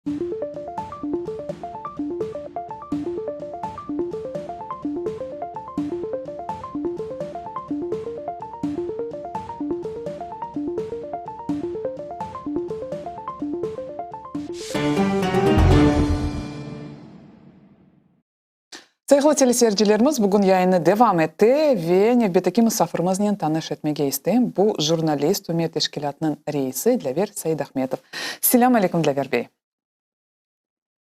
Sayğılı teleseyircilerimiz, bugün yayını devam ete ve nevbetteki musafirimiznen tanış etmege isteyim. Bu, jurnalist, Ümmet teşkilâtınıñ reisi Dlâver Saidahmetov. Selâm aleyküm, Dlâver bey.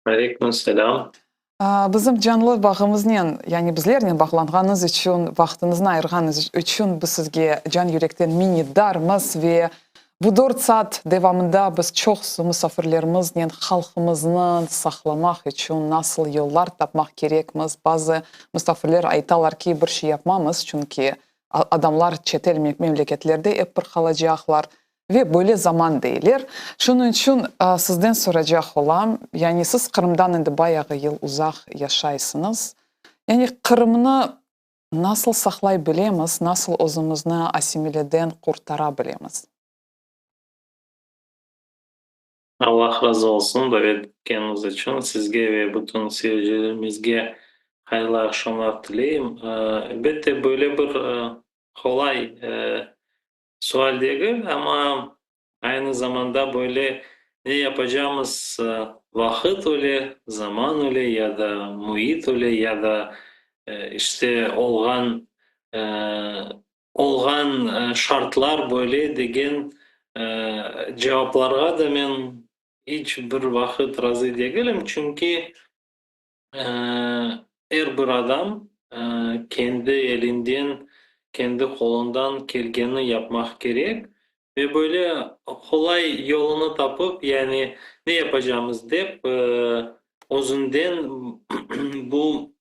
Aleyküm selâm. Bizim canlı bağımıznen, yani bizlernen bağlanğanıñız içün, vaqtıñıznı ayırğanıñız içün biz sizge can-yürekten minnetdarmız ve bu dört saat devamında biz çoqusı musafirlerimiznen halqımıznı saqlamaq içün nasıl yollar tapmaq kerekmiz, bazı musafirler aytalar ki, bir şey yapmamız, çünki adamlar çetel memleketlerde ep bir qalacaqlar ve böyle zaman deyler. Şunıñ içün sizden soracaq olam, yani siz Qırımdan endi bayağı yıl uzaq yaşaysıñız, yani Qırımnı Nasıl saqlay bilemiz, nasıl özümizni asimileden qurtara bilemiz? Allah razı olsun davet etkeniñiz içün. Sizge ve bütün seyircilerimizge hayırlı aqşamlar tileyim. Elbette, böyle bir qolay sual degil, amma aynı zamanda böyle ne yapacağımız vaqıt öyle, zaman öyle ya da müit öyle ya da işte olğan olğan şartlar böyle degen cevaplarğa da men iç bir vaqıt razı degilim, çünki Er bir adam kendi elinden, kendi qolundan kelgenini yapmaq kerek ve böyle qolay yolunı tapıp, yani ne yapacamız dep, özünden bu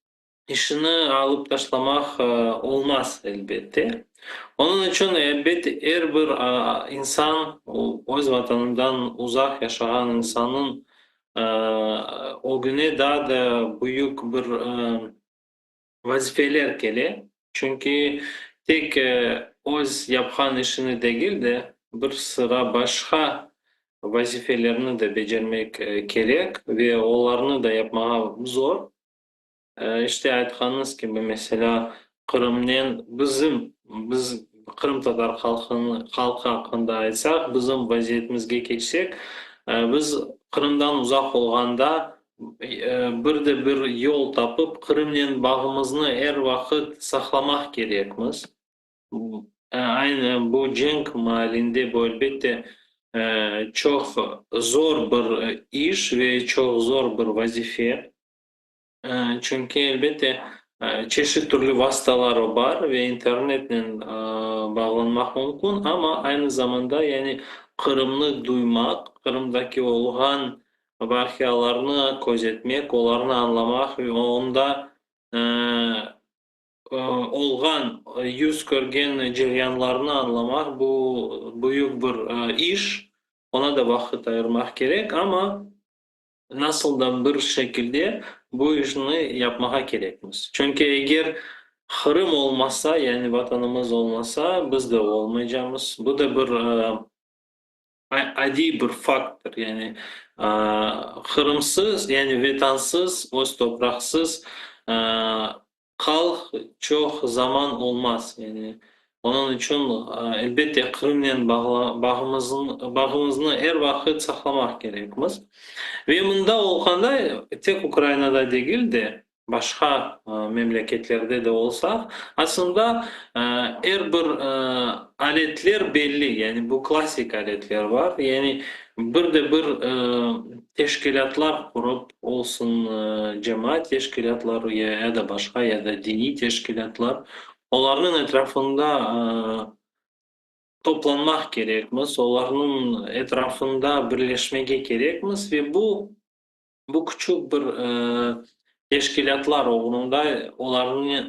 işini alıp taşlamaq olmaz, elbette. Onıñ içün, elbette, er bir insan, öz vatanından uzaq yaşağan insannıñ Ögüne daa da büyük bir vazifeler kele, çünki tek öz yapqan işini degil de, bir sıra başqa vazifelerni de becermek kerek ve olarnı da yapmağa zor. İşte, aytqanıñız kibi, meselâ, Qırımnen bizim, biz qırımtatar halqınıñ, halqı aqqında aytsaq, bizim vaziyetimizge keçsek, biz Qırımdan uzaq olğanda, bir de bir yol tapıp, Qırımnen bağımıznı er vaqıt saqlamaq kerekmiz. Aynı bu cenk maalinde bu, elbette, çoq zor bir iş ve çoq zor bir vazife. Çünki, elbette, çeşit türlü vastalar bar ve internetnen bağlanmaq mümkün, amma aynı zamanda, yani Qırımnı duymaq, Qırımdaki olğan vaqialarnı közetmek, olarnı añlamaq ve onda olğan, yüz körgen ceryanlarnı añlamaq, bu büyük bir iş, oña da vaqıt ayırmaq kerek, amma Nasıl da bir şekilde bu işni yapmağa kerekmiz. Çünki eger Qırım olmasa, yani Vatanımız olmasa, biz de olmaycamız. Bu da bir adiy bir fakttır. Yani Qırımsız, yani Vetansız, öz topraqsız Halq çoq zaman olmaz, yani onıñ içün, elbette, Qırımnen bağımıznı er vaqıt saqlamaq kerekmiz. Ve mında olğanda, tek Ukrainada degil de, başqa memleketlerde de olsaq, aslında er bir aletler belli, yani bu klassik aletler bar, yani bir de bir teşkilâtlar qurıp, Olsun cemaat teşkilâtları ya da başqa, ya da diniy teşkilâtlar, olarnıñ etrafında toplanmaq kerekmiz, olarnıñ etrafında birleşmege kerekmiz ve bu, bu küçük bir teşkilâtlar oğrunda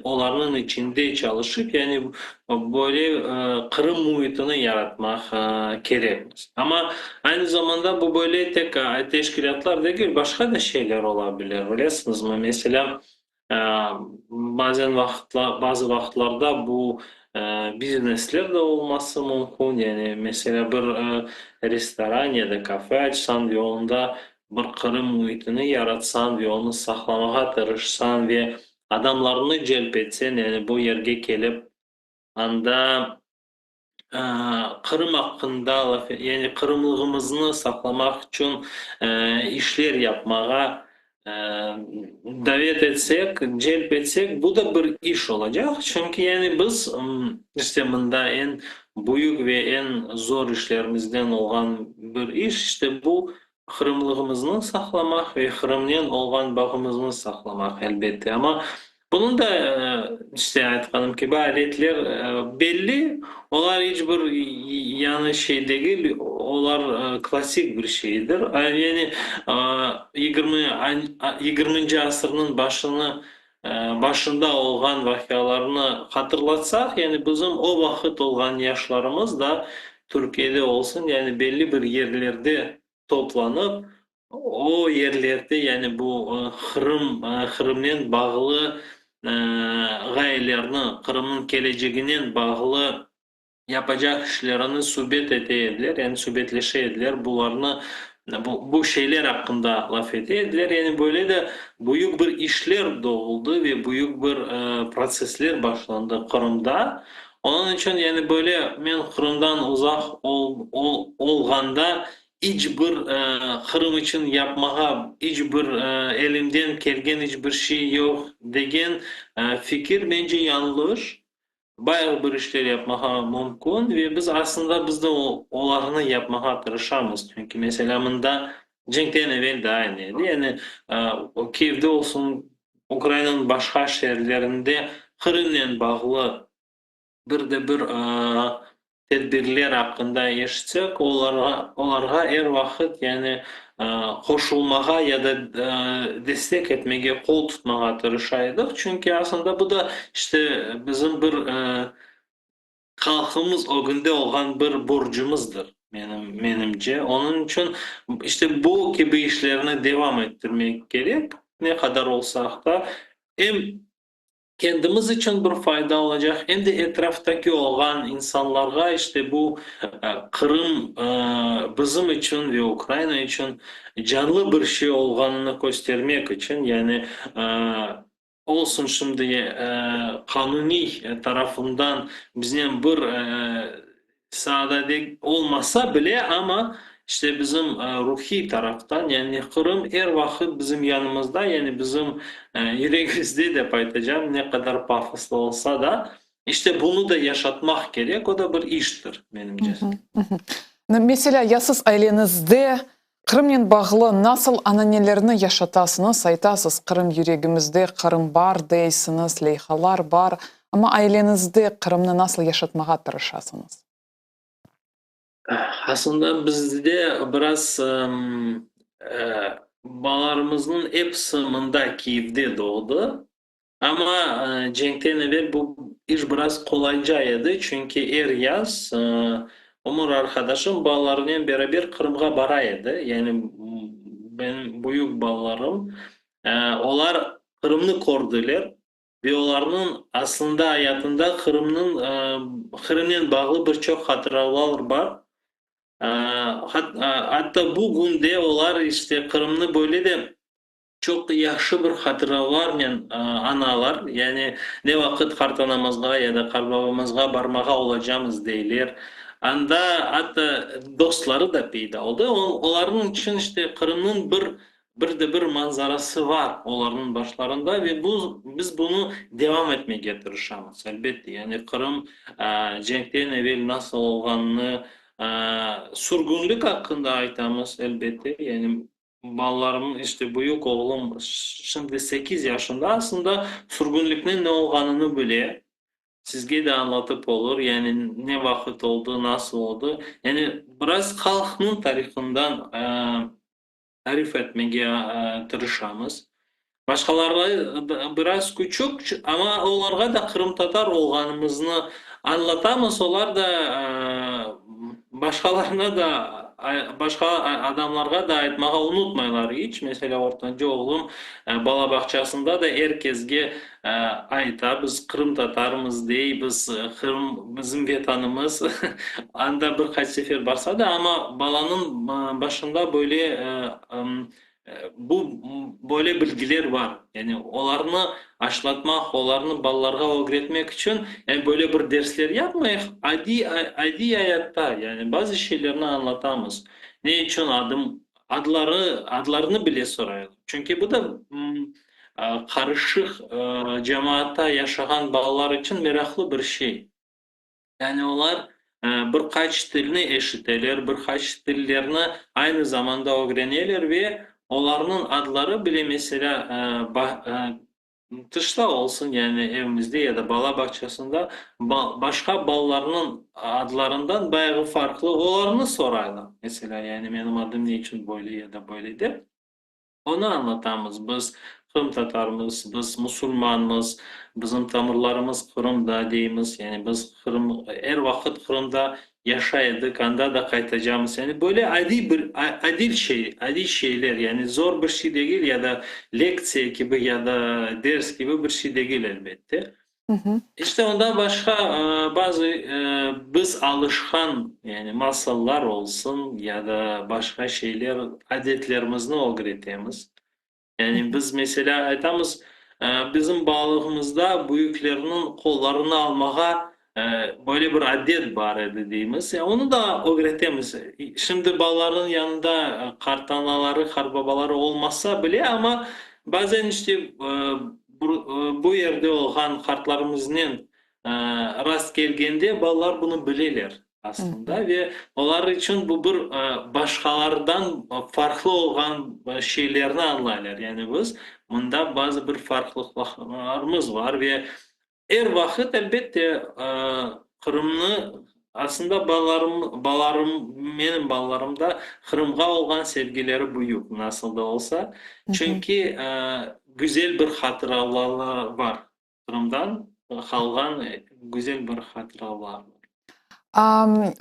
olarnıñ içinde çalışıp, yani böyle Qırım müitini yaratmaq kerekmiz. Amma aynı zamanda bu böyle tek teşkilâtlar degil, başqa da şeyler ola bilir, bilesiñizmi? Meselâ, bazen vaqıtlar, bazı vaqıtlarda bu biznesler de olması mümkün. Yani, meselâ, bir restoran ya da kafe açsañ ve onda. bir Qırım müitini yaratsañ ve onı saqlamağa tırışsañ ve adamlarnı celp etseñ, yani bu yerge kelip, anda Qırım aqqında laf, yani qırımlığımıznı saqlamaq içün işler yapmağa davet etsek, celp etsek, bu da bir iş olacaq. Çünki yani biz, işte mında eñ büyük ve eñ zor işlerimizden olğan bir iş, işte bu Qırımlığımıznı saqlamaq ve Qırımnen olğan bağımıznı saqlamaq, elbette. Amma bunıñ da, işte, aytqanım kibi, aletler belli, olar iç bir yañı şey degil, olar klassik bir şeydir. Yani yigirminci asırnıñ başını, başında olğan vaqialarnı hatırlatsaq, yani bizim o vaqıt olğan yaşlarımız da Türkiyede olsun, yani belli bir yerlerde toplanıp, o yerlerde, yani bu Qırım, Qırımnen bağlı ğayelerni, Qırımnıñ keleceginen bağlı yapacaq işlerini subet ete ediler, yani subetleşe ediler, bularnı, bu, bu şeyler aqqında laf ete ediler. Yani böyle de büyük bir işler doğuldı ve büyük bir protsessler başlandı Qırımda. Onıñ içün, yani böyle men Qırımdan uzaq ol, ol, olğanda iç bir Qırım içün yapmağa iç bir elimden kelgen iç bir şey yoq degen fikir, mence, yañlış. Bayağı bir işler yapmağa mümkün ve biz aslında biz de olarnı yapmağa tırışamız. Çünki, meselâ, mında cenkten evel de aynı edi. Yani, Kiyevde olsun, Ukrainanıñ başqa şeerlerinde Qırımnen bağlı bir de bir tedbirler aqqında eşitsek, olarğa olarğa er vaqıt, yani, qoşulmağa ya da destek etmege, qol tutmağa tırışa edik. Çünki aslında bu da, işte, bizim bir halqımız ögünde olğan bir borcumızdır, menim menimce. Onıñ içün, işte, bu kibi işlerni devam ettirmek kerek, ne qadar olsaq da, em Kendimiz içün bir fayda olacaq, em de etraftaki olğan insanlarğa işte bu Qırım bizim içün ve Ukraina içün canlı bir şey olğanını köstermek içün, yani olsun şimdi qanuniy tarafından biznen bir Saada olmasa bile, amma işte bizim ruhiy taraftan, yani Qırım er vaqıt bizim yanımızda, yani bizim yüregimizde dep aytacağım, ne qadar pafoslı olsa da, işte bunı da yaşatmaq kerek, o da bir iştir, menimce. Meselâ, ya siz aileñizde Qırımnen bağlı nasıl ananelerni yaşatasıñız? Aytasız, Qırım yüregimizde, Qırım bar deysiñiz, leyhalar bar. Amma aileñizde Qırımnı nasıl yaşatmağa tırışasıñız? Aslında bizde biraz balalarımıznıñ episi mında, Kiyevde doğdı. Amma cenkten evel bu iş biraz qolayca edi, çünki er yaz ömür arqadaşım balalarınen beraber Qırımğa bara edi, yani benim büyük balalarım, olar Qırımnı kördiler ve olarnıñ aslında ayatında Qırımnıñ, Qırımnen bağlı bir çoq hatıralar bar. Atta bugün de olar işte Qırımnı böyle de Çoq yahşı bir hatıralarnen añalar, yani ne vaqıt qartanamızğa ya da qartbabamızğa barmağa olacamız deyler. Anda atta dostları da peyda oldı. Olarnıñ içün işte Qırımnıñ bir bir de bir manzarası bar olarnıñ başlarında ve bu biz bunı devam etmege tırışamız, elbette. Yani Qırım cenkten evel nasıl olğanını, sürgünlik aqqında aytamız, elbette. Yani Balalarım, işte, büyük oğlum şimdi sekiz yaşında, aslında sürgünlikniñ ne olğanını bile, sizge de añlatıp olur, yani ne vaqıt oldı, nasıl oldı. Yani biraz halqnıñ tarihından tarif etmege tırışamız. Başqalarğa biraz küçük, amma olarğa da qırımtatar olğanımıznı añlatamız, olar da başqalarına da, başqa adamlarğa da aytmağa unutmaylar iç. Meselâ, ortancı oğlum bala bağçasında da er kesge ayta, biz qırımtatarmız dey, biz Qırım bizim vetanımız. Anda bir qaç sefer barsa da, amma balanıñ başında böyle. Bu böyle bilgiler bar. Yani olarnı aşlatmaq, olarnı balalarğa ögretmek içün, yani böyle bir dersler yapmayıq, adiy, adiy ayatta, yani bazı şeylerni añlatamız. Ne içün adım, adları, adlarını bile soraylar. Çünki bu da qarışıq cemaatta yaşağan balalar içün meraqlı bir şey. Yani olar bir qaç tilni eşiteler, bir qaç tillerni aynı zamanda ögreneler ve olarnıñ adları bile, meselâ, tışta olsun, yani evimizde ya da bala bağçasında başqa balalarnıñ adlarından bayağı farqlı, olarnı soraylar, meselâ, yani menim adım ne içün böyle ya da böyle dep. Onı añlatamız, biz qırımtatarmız, biz musulmanmız, bizim tamırlarımız Qırımda deymiz, yani biz Qırım, er vaqıt Qırımda yaşay edik, anda da qaytacamız. Yani böyle adiy bir, adil şey, adiy şeyler, yani zor bir şey degil ya da lektsiya kibi ya da ders kibi bir şey degil, elbette. İşte ondan başqa bazı biz alışqan, yani masallar olsun ya da başqa şeyler, adetlerimizni ögretemiz. Yani biz, meselâ, aytamız, bizim balalığımızda büyüklerniñ qollarını almağa böyle bir adet bar edi deymiz. Onı da ögretemiz. Şimdi balalarnıñ yanında qartanaları, qartbabaları olmasa bile, amma bazen işte bu yerde olğan qartlarımıznen rast kelgende balalar bunı bileler aslında ve olar içün bu bir başqalardan farqlı olğan şeylerni añlaylar. Yani biz mında bazı bir farqlıqlarımız bar ve er vaqıt, elbette, Qırımnı aslında balalarım, balalarım, menim balalarımda Qırımğa olğan sevgileri büyük, nasıl da olsa. Çünki güzel bir hatıraları bar. Qırımdan qalğan güzel bir hatıralar bar.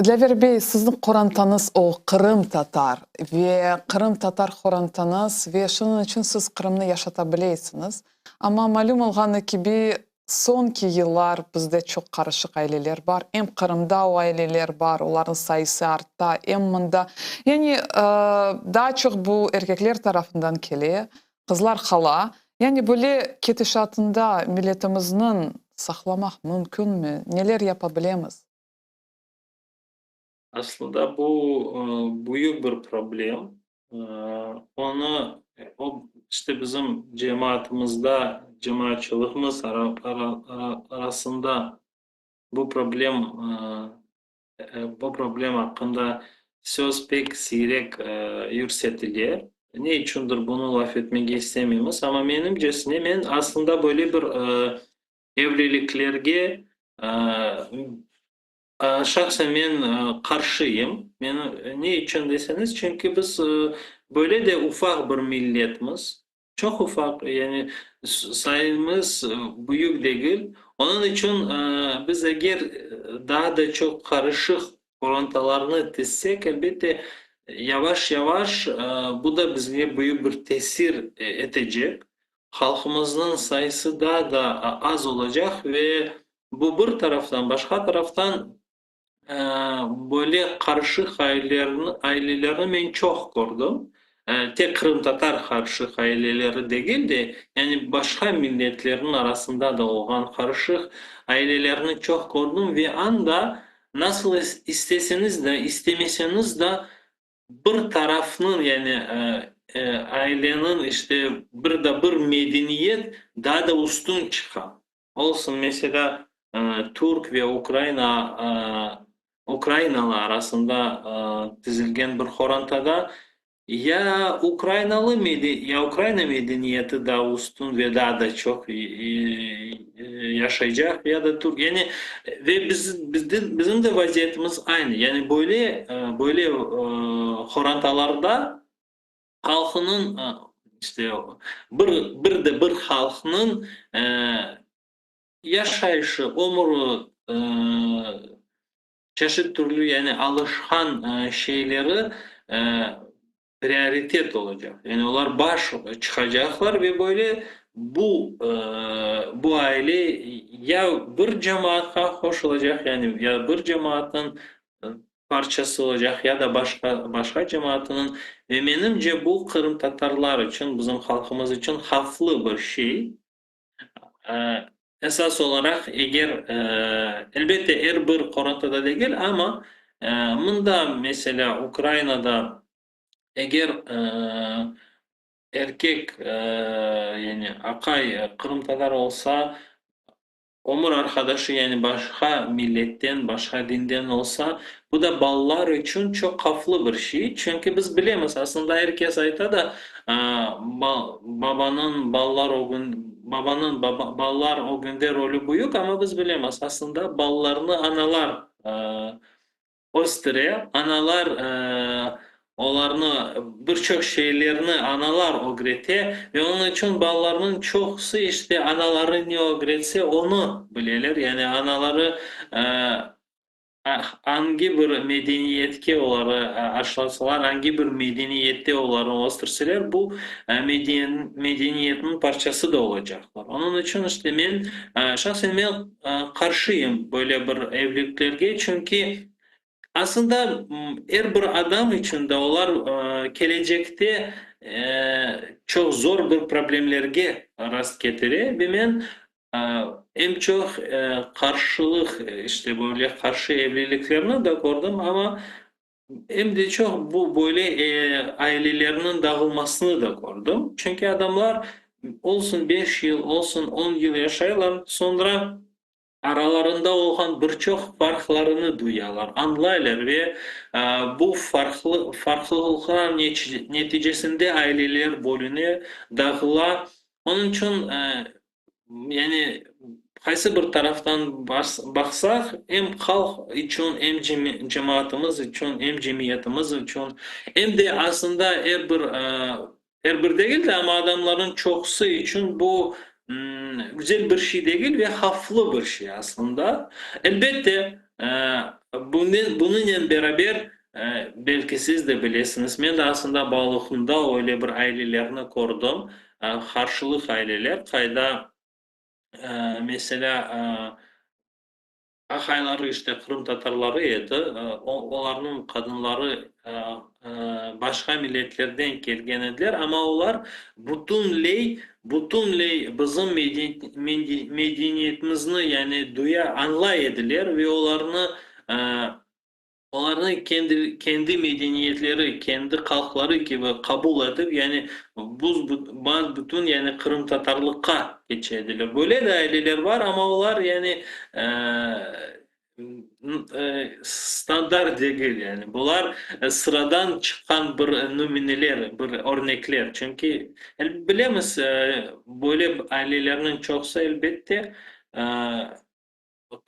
Dlâver bey, siziñ qorantañız o qırımtatar ve qırımtatar qorantañız ve şunıñ içün siz Qırımnı yaşata bilesiñiz. Amma malüm olğanı kibi, soñki yıllar bizde çoq qarışıq aileler bar. Em Qırımda o aileler bar, olarnıñ sayısı artta, em mında. Yani daa çoq bu erkekler tarafından kele, qızlar qala. Yani böyle ketişatında milletimizniñ saqlamaq mümkünmi? Neler yapa bilemiz? Aslında bu büyük bir problem. Onı, o, işte bizim cemaatımızda, cemaatçılığımız arasında bu problem, bu problem aqqında söz pek siyrek yürsetile. Ne içündir bunı laf etmege istemeymiz, amma menimcesine men aslında böyle bir evliliklerge şahsen men qarşıyım. Men ne içün deseñiz, çünki biz böyle de ufaq bir milletmiz, çoq ufaq, yani sayımız büyük degil. Onıñ içün biz eger daa da çoq qarışıq qorantalarnı tizsek, elbette, yavaş-yavaş bu da bizge büyük bir tesir etecek. Halqımıznıñ sayısı daa da az olacaq ve bu bir taraftan, başqa taraftan böyle qarışıq ailelerni men çoq kördim. Tek qırımtatar qarışıq aileleri degil de, yani başqa milletlerniñ arasında da olğan qarışıq ailelerni çoq kördim ve anda nasıl isteseñiz de, istemeseñiz de bir tarafnıñ, yani aileniñ işte bir de bir medeniyet daa da üstün çıqa. Olsun, meselâ, türk ve ukraina, ukrainalı arasında tizilgen bir qorantada ya ukrainalı ya ukraina medeniyeti daa üstün ve daa da çoq yaşaycaq, ya da türk. Yani ve biz, bizde, bizim de vaziyetimiz aynı. Yani böyle, böyle qorantalarda halqınıñ, işte, bir, bir de bir halqnıñ yaşayışı, ömüri, çeşit türlü, yani alışqan şeyleri prioritet olacaq. Yani olar baş çıqacaqlar ve böyle bu, bu aile ya bir cemaatqa qoşulacaq, yani ya bir cemaatnıñ. parçası olacaq ya da başqa başqa cemaatınıñ. Ve menimce bu qırımtatarlar içün, bizim halqımız içün havflı bir şey. Esas olaraq, eger, elbette, er bir qorantada degil, amma mında, meselâ, Ukrainada, eger erkek, yani aqay qırımtatar olsa, ömür arqadaşı, yani başqa milletten, başqa dinden olsa, bu da balalar içün çoq havflı bir şey. Çünki biz bilemiz, aslında er kes ayta da, babanıñ balalar babanıñ balalar ögünde rolü büyük, amma biz bilemiz, aslında balalarnı analar östüre, analar olarnı bir çoq şeylerni analar ögrete ve onıñ içün balalarnıñ çoqusı işte anaları ne ögretse, onı bileler, yani anaları Angi bir medeniyetke oları aşlasalar, angi bir medeniyette oları östürseler, bu medeniyetniñ parçası da olacaqlar. Onıñ içün işte men, şahsen men qarşıyım böyle bir evliliklerge, çünki aslında er bir adam içün de olar kelecekte çoq zor bir problemlerge rast ketire ve men Em çoq qarşılıq, işte, böyle qarşı evliliklerni de kördim, amma em de çoq bu böyle ailelerniñ dağılmasını da kördim. Çünki adamlar olsun beş yıl, olsun on yıl yaşaylar, soñra aralarında olğan bir çoq farqlarını duyalar, añlaylar ve bu farqlı farqlılıqlar neticesinde aileler bölüne, dağıla. Onıñ içün Yani, qaysı bir taraftan baqsaq, em halq içün, em cemaatımız içün, em cemiyetimiz içün, em de aslında er bir, er bir degil de, amma adamlarnıñ çoqusı içün bu güzel bir şey degil ve havflı bir şey aslında. Elbette, bunınen beraber, belki siz de bilesiñiz, men de aslında balalıqımda öyle bir ailelerni kördim, Qarşılıq aileler, qayda, meselâ, aqayları işte qırımtatarları edi, olarnıñ qadınları başqa milletlerden kelgen ediler, amma olar bütünley, bütünley bizim medeniyetimizni, yani duya, añlay ediler ve olarnı Olarnı kendi kendi medeniyetleri, kendi halqları kibi qabul etip, yani buz baz bütün yani qırımtatarlıqqa keçe ediler. Böyle de aileler bar, amma olar yani standart degil yani. Bular sıradan çıqqan bir nümüneler, bir örnekler. Çünki bilemiz, böyle ailelerniñ çoqusı elbette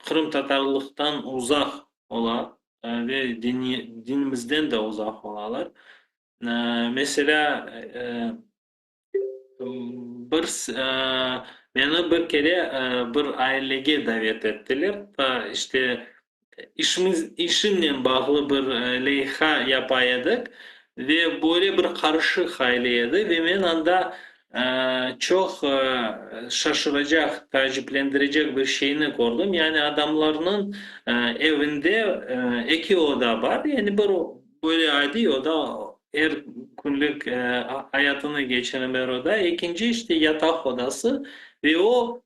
Qırımtatarlıqtan uzaq ola ve dinimizden de uzaq olalar. Meselâ, bir meni bir kere bir ailege davet ettiler. İşte, işimiz, işimnen bağlı bir leyha yapa edik ve böyle bir qarışıq aile edi ve men anda Çoq şaşıracaq, taaciplendirecek bir şeyni kördim. Yani adamlarnıñ evinde eki oda bar. Yani bir böyle adiy oda, er künlük ayatını geçiren bir oda. Ekinci işte yataq odası ve o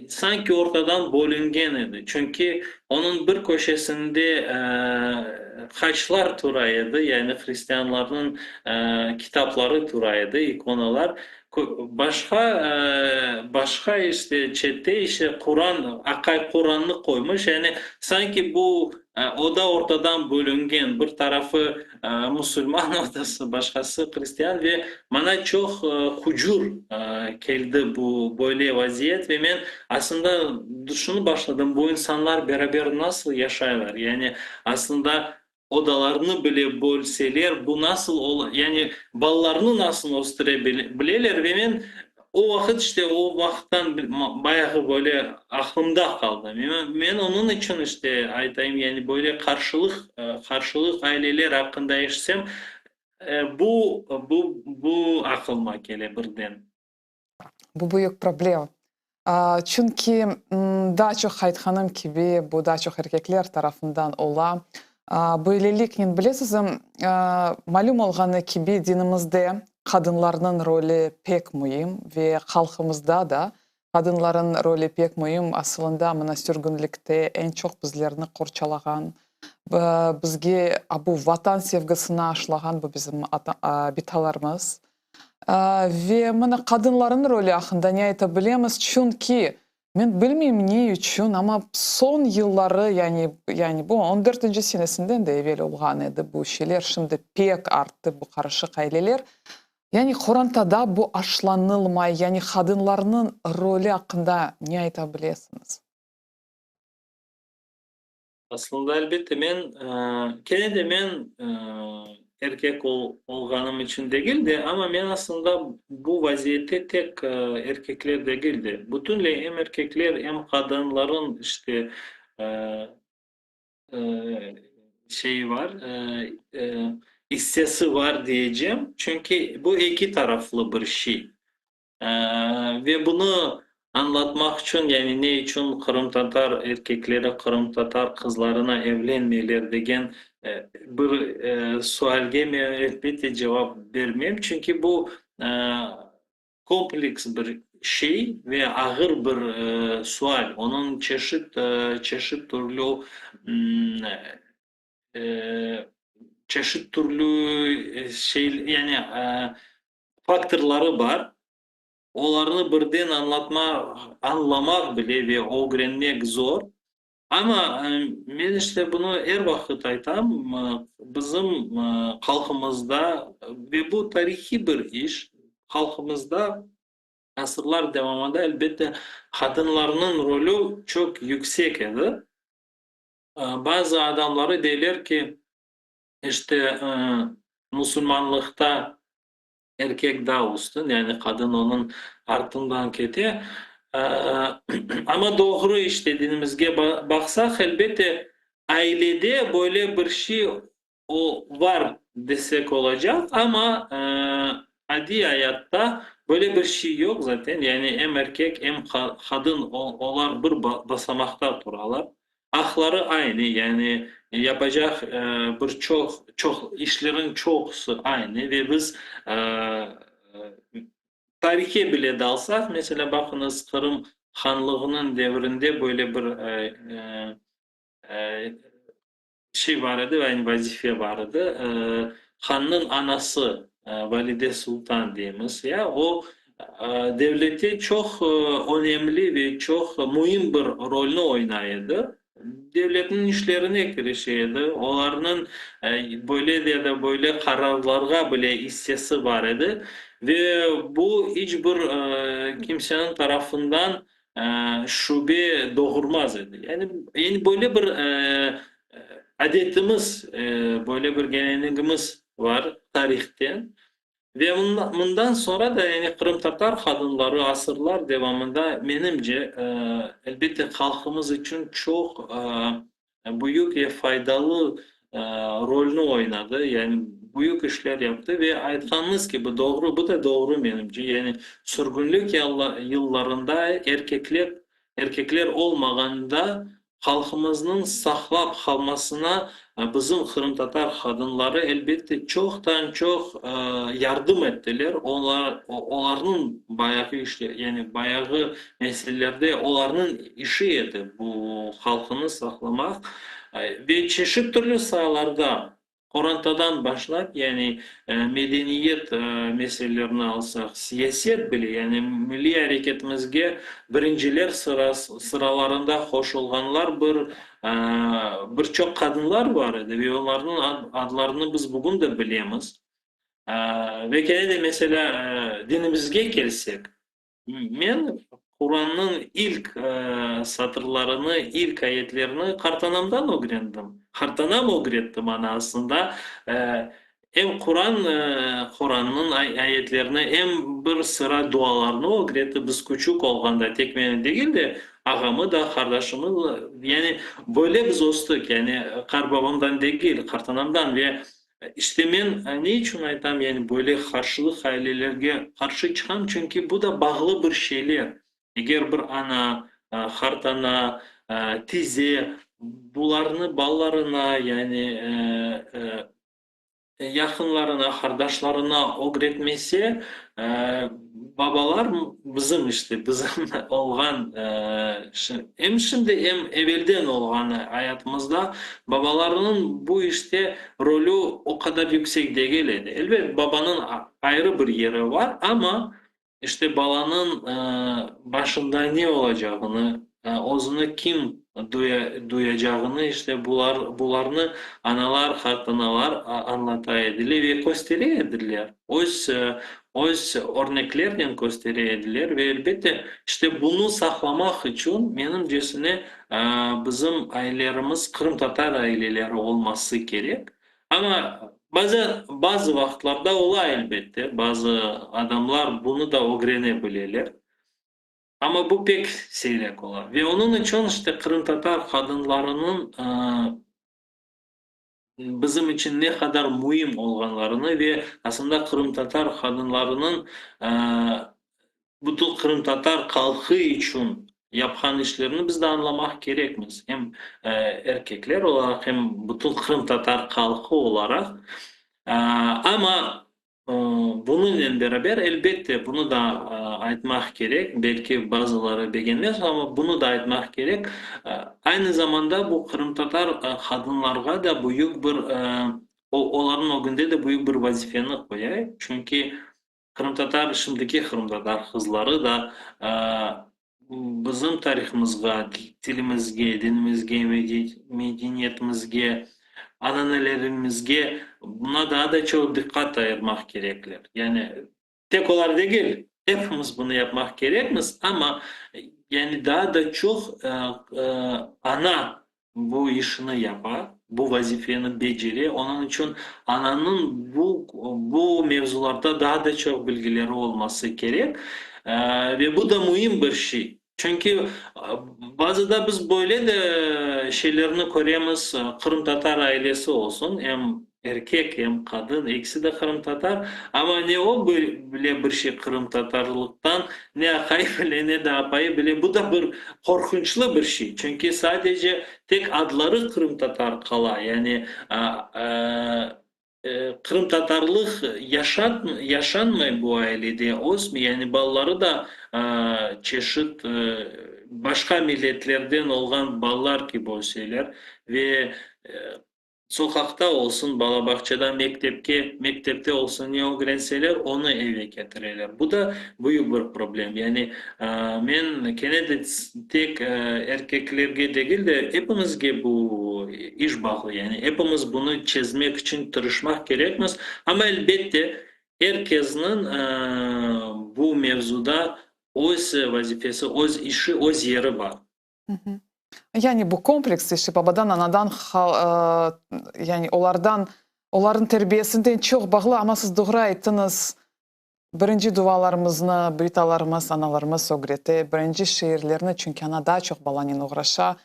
Sanki ortadan bölüngen edi, çünki onıñ bir köşesinde haçlar tura edi, yani hristianlarnıñ kitapları tura edi, ikonalar. Başqa, başqa işte çette işte Quran, aqay Qurannı qoymış, yani sanki bu oda ortadan bölüngen, bir tarafı musulman odası, başqası hristian ve maña çoq hucur keldi bu böyle vaziyet ve men aslında düşünip başladım, bu insanlar beraber nasıl yaşaylar, yani aslında odalarnı bile bölseler, bu nasıl ola, yani balalarnı nasıl östüre bileler ve men O vaqıt, işte, o vaqıttan bayağı böyle aqlımda qaldı. Men onıñ içün, işte, aytayım, yani böyle qarşılıq, qarşılıq aileler aqqında eşitsem, bu, bu, bu aqlıma kele birden. Bu büyük problem. Çünki, daa çoq aytqanım kibi, bu daa çoq erkekler tarafından ola. Böyleliknen, bilesiz, malüm olğanı kibi, dinimizde qadınlarnıñ rolü pek müim ve halqımızda da qadınlarıñ rolü pek müim. Asılında, mına sürgünlikte eñ çoq bizlerni qorçalağan, bizge bu Vatan sevgisini aşlağan bu bizim bitalarımız. Ve mına qadınlarnıñ rolü aqqında ne ayta bilemiz, çünki Men bilmeyim ne içün, amma soñ yılları, yani, yani bu on dörtünci senesinden de evel olğan edi bu şeyler, şimdi pek arttı bu qarışıq aileler. Yani qorantada bu aşlanılmay, yani qadınlarnıñ rolü aqqında ne ayta bilesiñiz? Aslında, elbette, men, kene de men erkek olğanım içün degil de, amma men aslında bu vaziyette tek erkekler degil de, bütünley em erkekler, em qadınların işte şeyi var, issesi var diyecem, çünki bu eki taraflı bir şey. Ve bunı añlatmaq içün, yani ne içün qırımtatar erkekleri qırımtatar qızlarına evlenmeyler degen bir sualge men elbette cevap bermem, çünki bu kompleks bir şey ve ağır bir sual, onıñ çeşit, çeşit türlü çeşit türlü şey, yani faktorları bar, olarnı birden añlatmaq, añlamaq bile ve ögrenmek zor. Amma men işte bunı er vaqıt aytam, bizim halqımızda, ve bu tarihiy bir iş, halqımızda asırlar devamında, elbette, qadınlarnıñ rolü çoq yüksek edi. Bazı adamları deyler ki, işte, musulmanlıqta erkek daa üstün, yani qadın onıñ artından kete. Amma doğru işte dinimizge baqsaq, elbette, ailede böyle bir şey o var desek olacaq, amma adiy ayatta böyle bir şey yoq zaten, yani em erkek, em qadın olar bir basamaqta turalar. Aqları aynı, yani yapacaq bir çoq, çoq işleriñ çoqusı aynı ve biz tarihe bile dalsaq, meselâ, baqıñız, Qırım hanlığınıñ devrinde böyle bir şey bar edi, yani vazife bar edi, hannıñ anası, Valide Sultan deymiz, ya, o devlette çoq önemli ve çoq müim bir rolni oynay edi, devletniñ işlerine kirişe edi, olarnıñ böyle ya da böyle qararlarğa bile issesi bar edi ve bu iç bir kimseniñ tarafından şübe doğurmaz edi. Yani, yani böyle bir adetimiz, böyle bir gelenegimiz bar tarihten. Ve mından soñra da, yani qırımtatar qadınları asırlar devamında, menimce, elbette, halqımız içün çoq büyük ve faydalı rolni oynadı, yani büyük işler yaptı ve aytqanıñız kibi, doğru, bu da doğru menimce, yani sürgünlik yıllarında erkekler, erkekler olmağanda halqımıznıñ saqlap qalmasına bizim qırımtatar qadınları elbette çoqtan-çoq yardım ettiler, olar, olarnıñ bayağı işler, yani bayağı meselelerde olarnıñ işi edi bu halqını saqlamaq ve çeşit türlü saalarda, qorantadan başlap, yani medeniyet meselelerini alsaq, siyaset bile, yani milliy areketimizge birinciler sıralarında qoşulğanlar bir bir çoq qadınlar bar edi ve olarnıñ adlarını biz bugün de bilemiz. Ve kene de, meselâ, dinimizge kelsek, Men Qurannıñ ilk satırlarını, ilk ayetlerini qartanamdan ögrendim. Qartanam ögretti maña aslında. Em Quran, Qurannıñ ayetlerini, em bir sıra dualarnı ögretti. Biz küçük olğanda, tek meni degil de, ağamı da, qardaşımı da, yani böyle biz östik, yani qartbabamdan degil, qartanamdan ve İşte men ne içün aytam, yani böyle qarşılıq ailelerge qarşı çıqam, çünki bu da bağlı bir şeyler. Eger bir ana, qartana, tize. Bularnı balalarına, yani yaqınlarına, qardaşlarına ögretmese, babalar bizim işte, bizim olğan, em şimdi, em evelden olğan ayatımızda babalarnıñ bu işte rolü o qadar yüksek degil edi. Elbet, babanıñ ayrı bir yeri bar, amma işte balanıñ başında ne olacağını, özüni kim duyacağını işte bularnı analar, qartanalar añlata ediler ve köstere ediler. Öz örneklernen köstere ediler ve elbette işte bunı saqlamaq içün menimcesine bizim ailelerimiz qırımtatar aileleri olması kerek. Amma bazı, bazı vaqıtlarda ola elbette, bazı adamlar bunı da ögrene bileler. Amma bu pek siyrek ola. Ve onıñ içün işte qırımtatar qadınlarınıñ bizim içün ne qadar müim olğanlarını ve aslında qırımtatar qadınlarınıñ bütün qırımtatar halqı içün yapqan işlerini biz de añlamaq kerekmiz. Em erkekler olaraq, em bütün qırımtatar halqı olaraq. Amma bunıñnen beraber, elbette, bunı da aytmaq kerek, belki bazıları begenmez, amma bunı da aytmaq kerek, aynı zamanda bu qırımtatar qadınlarğa da büyük bir, olarnıñ ögünde de büyük bir vazifeni qoya, çünki qırımtatar, şimdiki qırımtatar qızları da bizim tarihımızğa, tilimizge, dinimizge, medeniyetimizge, ananelerimizge buna daa da çoq diqqat ayırmaq kerekler. Yani tek olar degil, epimiz bunı yapmaq kerekmiz, amma yani daa da çoq ana bu işni yapa, bu vazifeni becere, onıñ içün ananıñ bu mevzularda daa da çoq bilgileri olması kerek ve bu da müim bir şey. Çünki bazıda biz böyle de şeylerni köremiz, qırımtatar ailesi olsun, em erkek, em qadın, ekisi de qırımtatar, amma ne o bile bir şey qırımtatarlıqtan, ne aqayı bile, ne de apayı bile, bu da bir qorqunçlı bir şey, çünki sadece tek adları qırımtatar qala, yani qırımtatarlıq yaşanmay bu ailede, ösmey, yani balaları da çeşit başqa milletlerden olğan balalar kibi öseler ve soqaqta olsun, bala bağçada, mektepke, mektepte olsun ne ögrenseler, onı eve ketireler. Bu da büyük bir problem. Yani men kene de tek erkeklerge degil de, epimizge bu iş bağlı. Yani epimiz bunı çezmek içün tırışmaq kerekmiz. Amma elbette er kesniñ bu mevzuda öz vazifesi, öz işi, öz yeri bar. Yani bu kompleks işi babadan, anadan, yani olardan, olarnıñ terbiyesinden çoq bağlı, amma siz doğru ayttıñız, birinci dualarımıznı bitalarımız, analarımız ögrete, birinci şiirlerni, çünki ana daa çoq balanen oğraşa,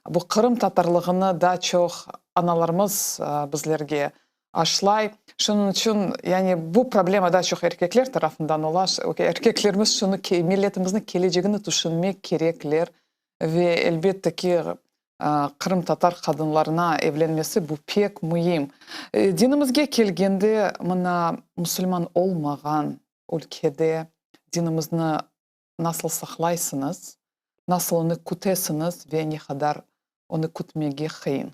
bu Qırım tatarlığını daa çoq analarımız bizlerge aşlay. Şunıñ içün, yani bu problema daa çoq erkekler tarafından ola. Erkeklerimiz şunı, milletimizniñ kelecegini tüşünmek kerekler ve elbette ki, qırımtatar qadınlarına evlenmesi bu pek müim. Dinimizge kelgende, mına musulman olmağan ülkede dinimizni nasıl saqlaysıñız, nasıl onı kütesiñiz ve ne qadar onı kütmege qıyın?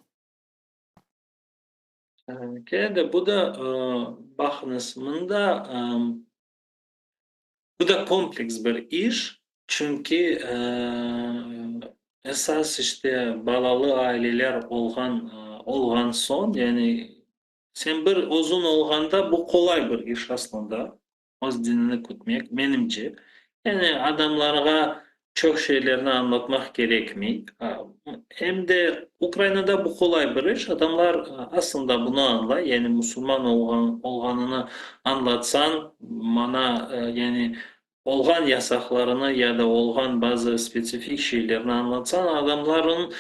Kene de bu da, baqıñız, mında bu da kompleks bir iş, çünki esas işte balalı aileler olğan soñ, yani sen bir özüñ olğanda bu qolay bir iş aslında, öz dinini kütmek, menimce. Yani adamlarğa çoq şeylerni añlatmaq kerekmey. Em de Ukrainada bu qolay bir iş, adamlar aslında bunı añlay, yani musulman olğanını añlatsañ, mana, yani olğan yasaqlarını ya da olğan bazı spetsifik şeylerni añlatsañ, adamlarnıñ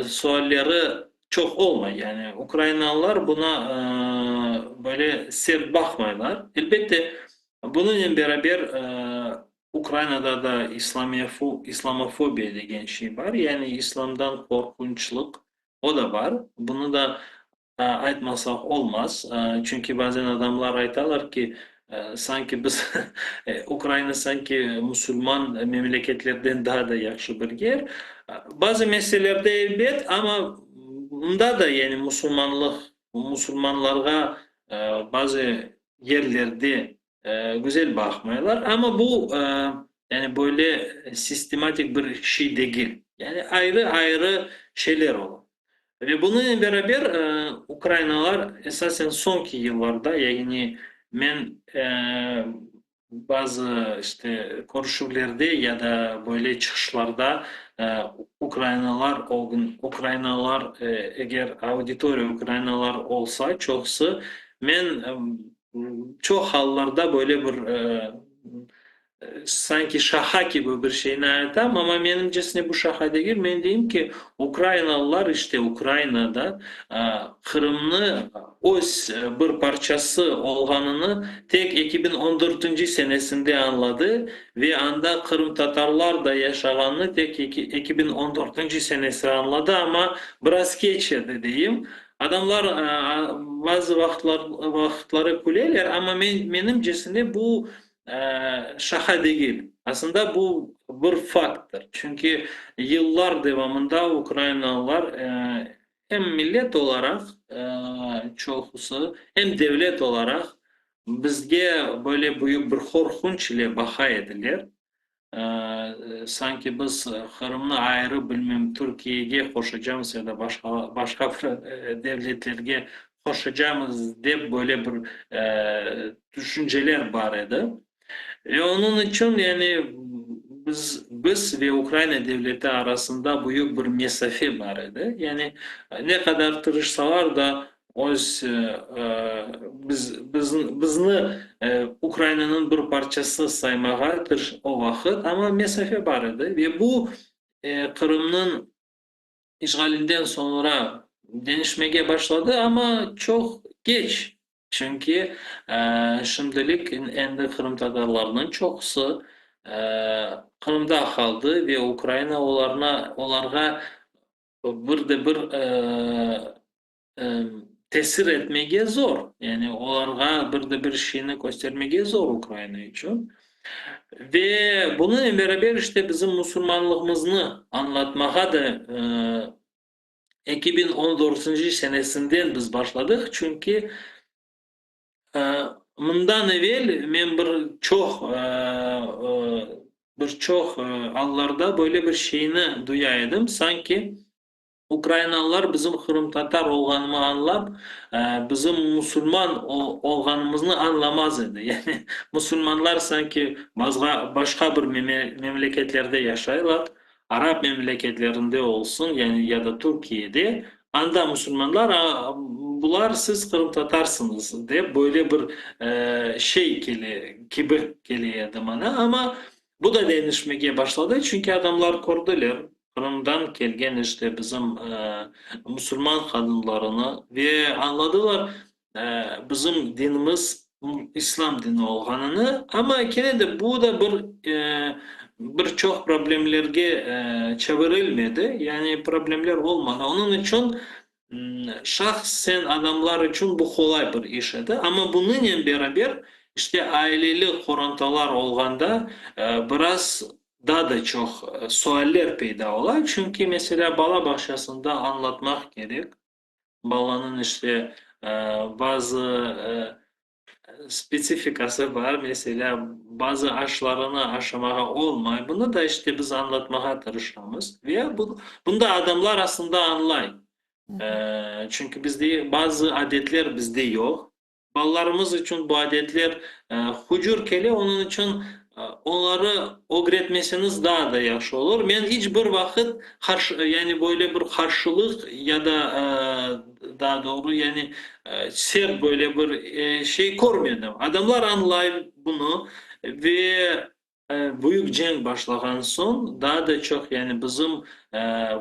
sualleri çoq olmay. Yani ukrainalılar buna böyle sert baqmaylar. Elbette, bunıñnen beraber Ukrainada da islamofobiya degen şey bar, yani islamdan qorqunçlıq. O da bar. Bunı da aytmasaq olmaz. Çünki bazen adamlar aytalar ki, sanki biz, Ukraina sanki musulman memleketlerden daa da yahşı bir yer. Bazı meselelerde elbet, amma mında da yani musulmanlıq, musulmanlarğa bazı yerlerde güzel baqmaylar. Amma bu yani böyle sistematik bir şey degil. Yani ayrı-ayrı şeyler ola. Ve bunınen beraber ukrainalar esasen soñki yıllarda, yani men bazı işte körüşüvlerde ya da böyle çıqışlarda ukrainalar ukrainalar eger auditoriya ukrainalar olsa çoqusı, men çoq allarda böyle bir sanki şaqa kibi bir şeyni aytam, amma menimcesine bu şaqa degil. Men deyim ki, ukrainalılar işte Ukrainada Qırımnı öz bir parçası olğanını tek 2014-nci senesinde añladı ve anda qırımtatarlar da yaşağanını tek 2014-nci senesi añladı, amma biraz keç edi deyim. Adamlar bazı vaqıtlar vaqıtları küleler, amma men menimcesine bu şaqa degil. Aslında bu bir fakttır. Çünki yıllar devamında ukrainalılar em millet olaraq çoqusı, em devlet olaraq bizge böyle büyük bir qorqunç ile baqa ediler. Sanki biz Qırımnı ayrı, bilmem, Türkiyege qoşacamız ya da başqa başqa bir devletlerge qoşacamız dep böyle bir tüşünceler bar edi. Ve onıñ içün yani biz biz ve Ukraina devleti arasında büyük bir mesafe bar edi. Yani ne qadar tırışsalar da öz biz bizni Ukrainanıñ bir parçası saymağa o vaqıt, amma mesafe bar edi. Ve bu Qırımnıñ işğalinden soñra deñişmege başladı, amma çoq keç. Çünki şimdilik endi qırımtatarlarnıñ çoqusı Qırımda qaldı ve Ukraina olarnı olarğa bir de bir tesir etmege zor. Yani olarğa bir de bir şeyni köstermege zor Ukraina içün. Ve bunınen beraber işte bizim musulmanlığımıznı añlatmağa da 2014-nci senesinden biz başladıq, çünki mından evel men bir çoq bir çoq allarda böyle bir şeyni duya edim, sanki ukrainalılar bizim qırımtatar olğanımı añlap, bizim musulman olğanımıznı añlamaz edi. Yani musulmanlar sanki başqa bir memleketlerde yaşaylar, arap memleketlerinde olsun, yani ya da Türkiyede, anda musulmanlar, a bular siz qırımtatarsıñız dep böyle bir şey kele kibi kele edi maña. Amma bu da deñişmege başladı, çünki adamlar kördiler Qırımdan kelgen işte bizim musulman qadınlarını ve añladılar bizim dinimiz İslâm dini olğanını, amma kene de bu da bir bir çoq problemlerge çevirilmedi, yani problemler olmadı. Onıñ içün şahsen adamlar içün bu qolay bir iş edi, amma bunıñnen beraber işte aileli qorantalar olğanda biraz daa da çoq sualler peyda ola, çünki meselâ bala bağçasında añlatmaq kerek, balanıñ işte bazı spetsifikası bar, meselâ, bazı aşlarını aşamağa olmay, bunı da işte biz añlatmağa tırışamız ve bunda adamlar aslında añlay, çünki bizde bazı adetler bizde yoq. Balalarımız içün bu adetler hucur kele, onıñ içün onları ögretmeseñiz daa da yahşı olur. Men iç bir vaqıt qarşı, yani böyle bir qarşılıq ya da daa doğru, yani sert böyle bir şey körmedim. Adamlar añlay bunı ve. Büyük cenk başlağan soñ daa da çoq, yani bizim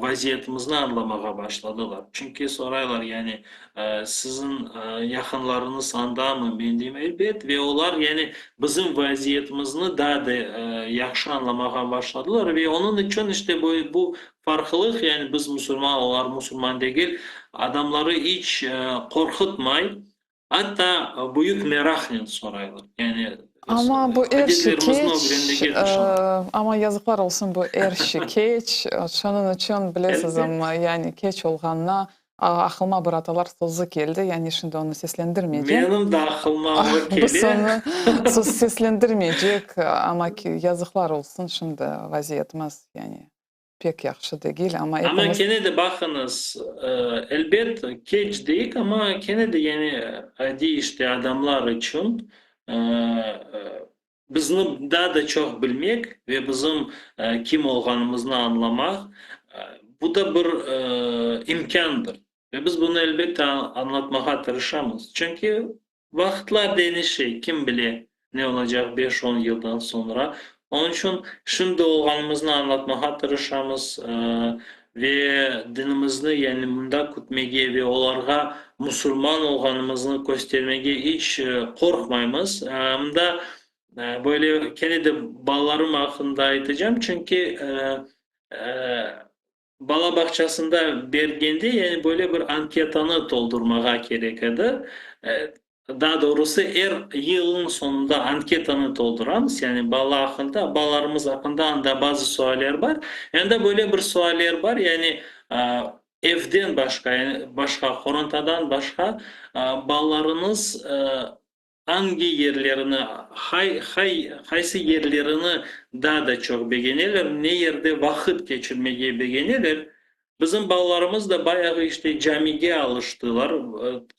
vaziyetimizni añlamağa başladılar. Çünki soraylar, yani siziñ yaqınlarıñız andamı? Men deyim, elbet. Ve olar, yani bizim vaziyetimizni daa da yahşı añlamağa başladılar. Ve onıñ içün işte bu farqlılıq, yani biz musulman, olar musulman degil, adamları iç qorqutmay. Atta büyük meraqnen soraylar, yani Amma bu er şey adetlerimizni keç, ögrenmege tırışalar. amma yazıqlar olsun, bu er şey keç. Şunıñ içün, bilesiz, yani keç olğanına aqlıma bir atalar sözü keldi, yani şimdi onı seslendirmeycem. Menim de aqlıma o kele. Biz onı seslendirmeycek, amma yazıqlar olsun, şimdi vaziyetimiz, yani Pek yahşı degil, amma Amma epimiz. kene de baqıñız, elbet, keç deyik, amma kene de yani adiy işte adamlar içün bizni daa da çoq bilmek ve bizim kim olğanımıznı añlamaq, bu da bir imkândır. Ve biz bunı elbette añlatmağa tırışamız. Çünki Vaqıtlar deñişe, kim bile, ne olacaq beş-on yıldan soñra. Onıñ içün şimdi olğanımıznı añlatmağa tırışamız ve dinimizni, yani mında kütmege ve olarğa musulman olğanımıznı köstermege iç qorqmaymız. Mında böyle kene de balalarım aqqında aytacam, çünki Bala bağçasında bergende, yani böyle bir anketanı toldurmağa kerek edi. Daa doğrusı, er yılnıñ soñunda anketanı tolduramız, yani bala aqqında, balalarımız aqqında anda bazı sualler bar. Anda böyle bir sualler bar, yani evden başqa, yani başqa qorantadan başqa balalarıñız Angi yerlerini, hay, hay, qaysı yerlerini daa da çoq begeneler, ne yerde vaqıt keçirmege begeneler? Bizim balalarımız da bayağı işte camige alıştılar.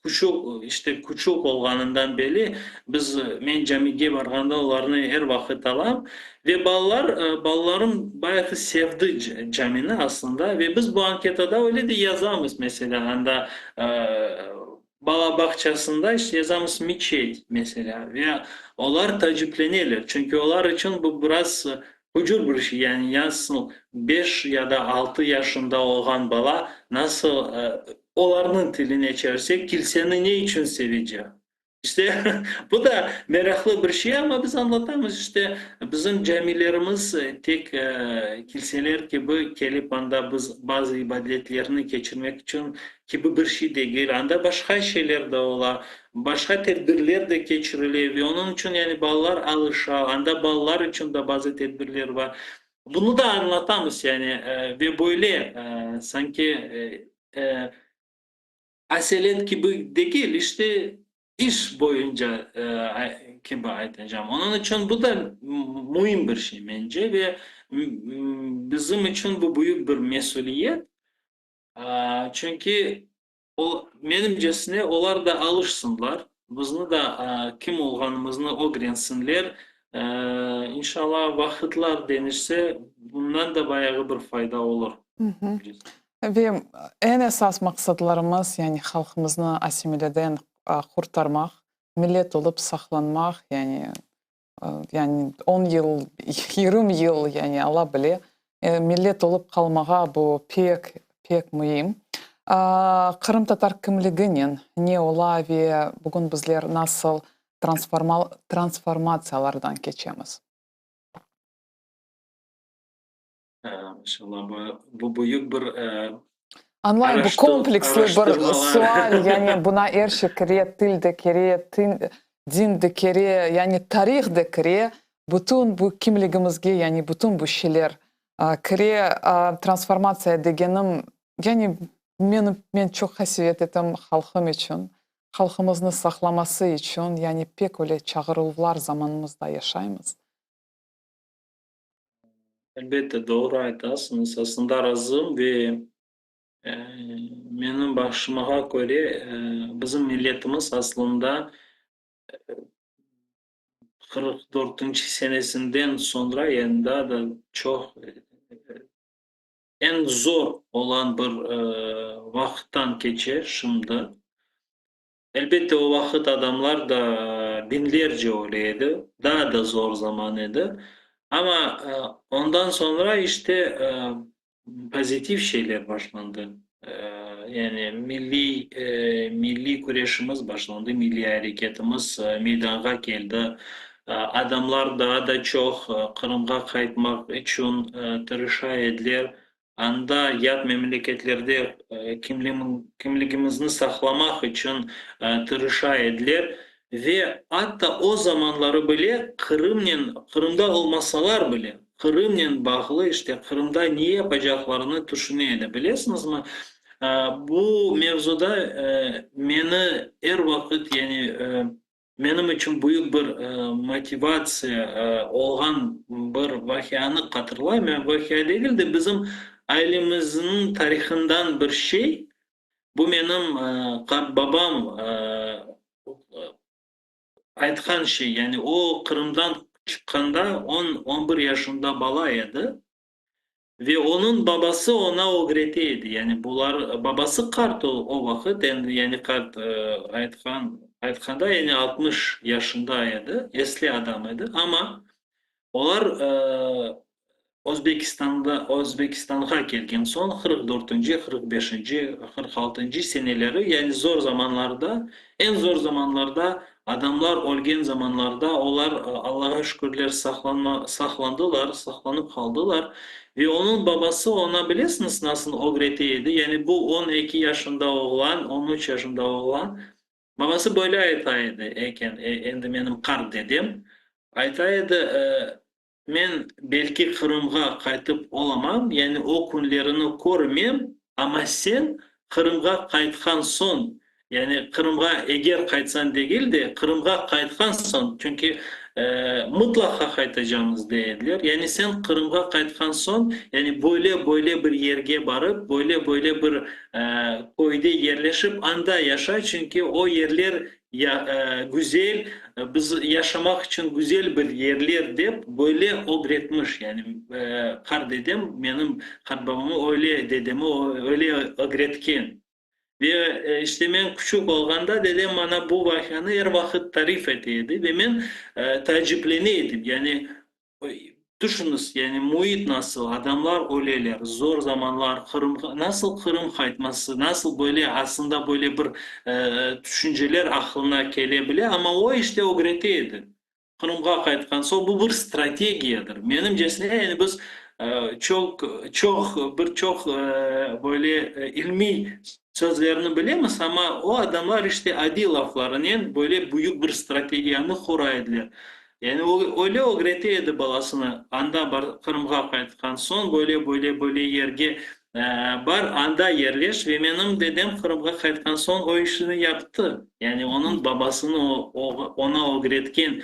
Küçük, işte küçük olğanından beri biz, men camige barğanda olarnı er vaqıt alam. Ve balalar, balalarım bayağı sevdi camini aslında. Ve biz bu anketada öyle de yazamız, meselâ, anda Bala bağçasında işte yazamız meçet, meselâ, ve olar taacipleneler, çünki olar içün bu biraz hucur bir şey, yani nasıl beş ya da altı yaşında olğan bala nasıl, olarnıñ tiline çevirsek, kilseni ne içün sevecek? İşte, bu da meraqlı bir şey, amma biz añlatamız, işte, bizim camilerimiz tek kilseler kibi kelip anda biz bazı ibadetlerni keçirmek içün kibi bir şey degil, anda başqa şeyler de ola, başqa tedbirler de keçirile ve onıñ içün yani balalar alışa, anda balalar içün de bazı tedbirler bar. Bunı da añlatamız yani ve böyle sanki aselet kibi degil, işte iş boyunca kibi aytacam. Onıñ içün bu da müim bir şey mence ve bizim içün bu büyük bir mesüliyet. Çünki o, menimcesine, olar da alışsınlar, bizni da kim olğanımıznı ögrensinler. İnşallah, vaqıtlar deñişse, bundan da bayağı bir fayda olur. Ve eñ esas maqsadlarımız, yani halqımıznı asimileden qurtarmaq, millet olıp saqlanmaq, yani yani on yıl, 20 yıl, yani Alla bile, millet olıp qalmağa bu pek, pek müim. Qırımtatar kimliginen ne ola ve bugün bizler nasıl transformatsiyalardan keçemiz? İnşallah, bu büyük bir Añlayım, bu kompleksli bir sual, yani buna er şey kire, til de kire, din de kire, yani tarih de kire, bütün bu kimligimizge, yani bütün bu şeyler kire. Transformatsiya degenim, yani menim, men çoq qasevet etem halqım içün, halqımıznı saqlaması içün, yani pek öyle çağıruvlar zamanımızda yaşaymız. Elbette, doğru aytasıñız. Aslında razım ve menim baqışımağa köre, bizim milletimiz aslında 44-nci senesinden soñra, yani daa da çoq eñ zor olan bir vaqıttan keçe şimdi. Elbette, o vaqıt adamlar da biñlerce öle edi, daa da zor zaman edi. Amma ondan soñra işte pozitiv şeyler başlandı. Yani milliy milliy küreşimiz başlandı, milliy areketimiz meydanğa keldi. Adamlar daa da çoq Qırımğa qaytmaq içün tırışa ediler. Anda, yat memleketlerde kimligimizni saqlamaq içün tırışa ediler ve atta o zamanları bile Qırımnen, Qırımda olmasalar bile, Qırımnen bağlı, işte, Qırımda ne yapacaqlarını tüşüne edi. Bilesiñizmi, bu mevzuda meni er vaqıt, yani, Menim içün büyük bir motivatsiya olğan bir vaqianı hatırlayım. Yani vaqia degil de, bizim ailemizniñ tarihından bir şey. Bu menim qartbabam aytqan şey. Yani o Qırımdan çıqqanda on, on bir yaşında bala edi. Ve onıñ babası oña ögrete edi, yani bular, babası qart o vaqıt, endi yani qart aytqan, aytqanda, yani 60 yaşında edi, esli adam edi, amma olar Özbekistanda, Özbekistanğa kelgen soñ, 44-nci, 45-nci, 46-ncı seneleri, yani zor zamanlarda, eñ zor zamanlarda, adamlar ölgen zamanlarda, olar, Allağa şükürler, saqlanma, saqlandılar, saqlanıp qaldılar. Ve onıñ babası oña, bilesiñiz, nasıl ögrete edi? Yani bu 12 yaşında oğlan, 13 yaşında oğlan, babası böyle ayta edi eken, endi menim qart dedem, ayta edi, Men belki Qırımğa qaytıp olamam, yani o künlerini körmem, amma sen Qırımğa qaytqan soñ, yani Qırımğa eger qaytsañ degil de, Qırımğa qaytqan soñ, çünki mıtlaqa qaytacamız dey ediler, yani sen Qırımğa qaytqan soñ, yani böyle-böyle bir yerge barıp, böyle-böyle bir köyde yerleşip, anda yaşa, çünki o yerler Ya, güzel, biz yaşamaq içün güzel bir yerler dep, böyle ögretmiş. Yani, qart dedem menim qartbabamı öyle, dedemi öyle ögretken. Ve, işte, men küçük olğanda dedem maña bu vaqianı er vaqıt tarif ete edi ve men taaciplene edim. Yani, Tüşüñiz, yani müit nasıl, adamlar öleler, zor zamanlar, Qırımğa nasıl Qırım qaytması, nasıl böyle aslında böyle bir tüşünceler aqlına kele bile, amma o işte ögrete edi. Qırımğa qaytqan soñ, bu bir strategiyadır. Menimcesine, yani biz çoq, çoq, bir çoq böyle ilmiy sözlerni bilemiz, amma o adamlar işte adiy laflarınen böyle büyük bir strategiyanı qura ediler. Yani o, öyle ögrete edi balasını, anda bar, Qırımğa qaytqan soñ, böyle, böyle, böyle yerge bar, anda yerleş. Ve menim dedem Qırımğa qaytqan soñ o işini yaptı. Yani onıñ babasını o, oña ögretken,